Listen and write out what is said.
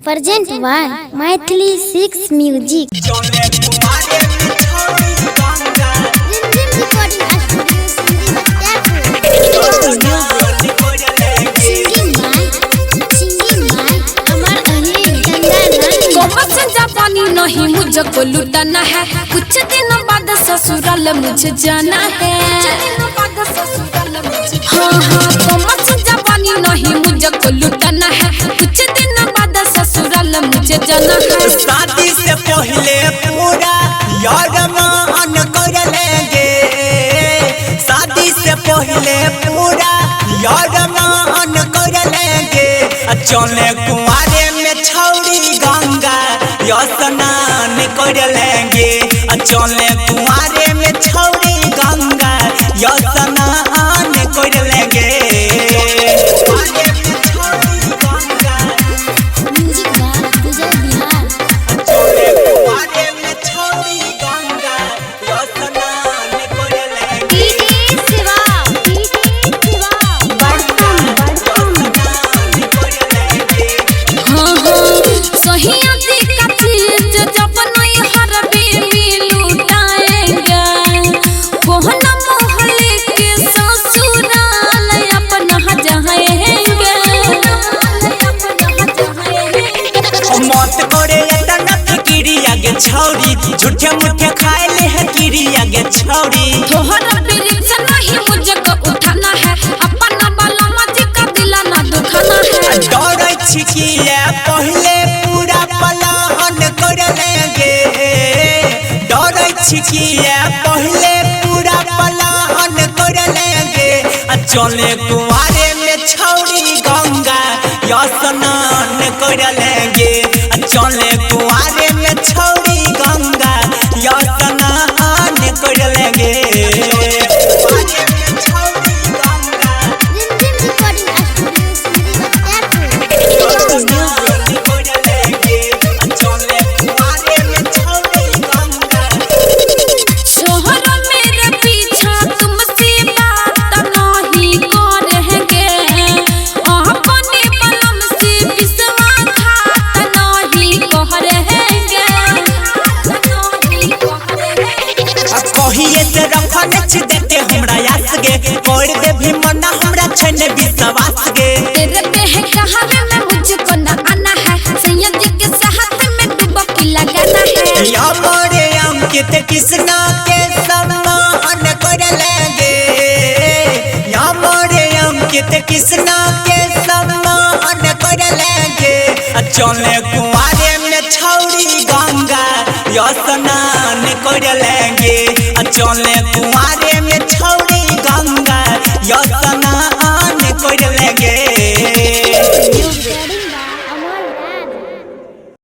Present by Maithili 6 music. Rimjhim recording studio, Simri Bakhtiyarpur. Singing by Amar Ahir, Chanda Rani. कोमल से जापानी नहीं मुझको लुटाना है, कुछ दिन बाद ससुराल मुझे जाना है। हाँ हाँ, कोमल से जापानी नहीं मुझको लुटाना है, कुछ दिन बाद ससुराल मुझे जाना है। शादी से पहले पूरा यार मान कर लेंगे, शादी से पहले पूरा यार मान कर लेंगे। चले कुंवारे में छौरी गंगा स्नान कर लेंगे, चले कुंवारे में छौरी गंगा स्नान कर लेंगे। Music by Vijay Bihar. DJ Shiva, बड़तम बड़तम। हाँ हाँ, सहिया जी का चीज जब नहीं हर बेबी लुटाएंगे, कोहना मोहल्ले के ससुराल अपना जाएंगे। मत करे एतना फिकिरिया गे छौरी, झूठे मुठे खाए ले है किरिया गे छौरी। तोहरा वृक्ष नहीं मुझको उठाना है, अपना बाला मज का दिला ना दुखाना है। डरै छी किया पहले पूरा पलाहन कर लेंगे, डरै छी किया पहले पूरा पलाहन कर लेंगे। चले कुंवारे में छौरी गंगा स्नान कर लेंगे, चले कुंवारे में छौरी गंगा स्नान कर लेंगे। Rimjhim recording studio, Simri Bakhtiyarpur. शोहर मेरे पीछा तुमसे बात नहीं करेंगे, अपने बलम से विश्वासघात नहीं करेंगे। कहिए से रखने छी देते हमरा आस गे, कर दे भी मना हमरा छै ने विश्वास गे। तेरे पे है कहावे में मुझको न आना है, सैयद जी के साथ में डुबकी लगाना है। या मोरे अंकित कृष्णा के सम्मान कर लेंगे, या मोरे अंकित कृष्णा के सम्मान कर लेंगे। चले कुंवारे में छौरी गंगा स्नान कर लेंगे, चले।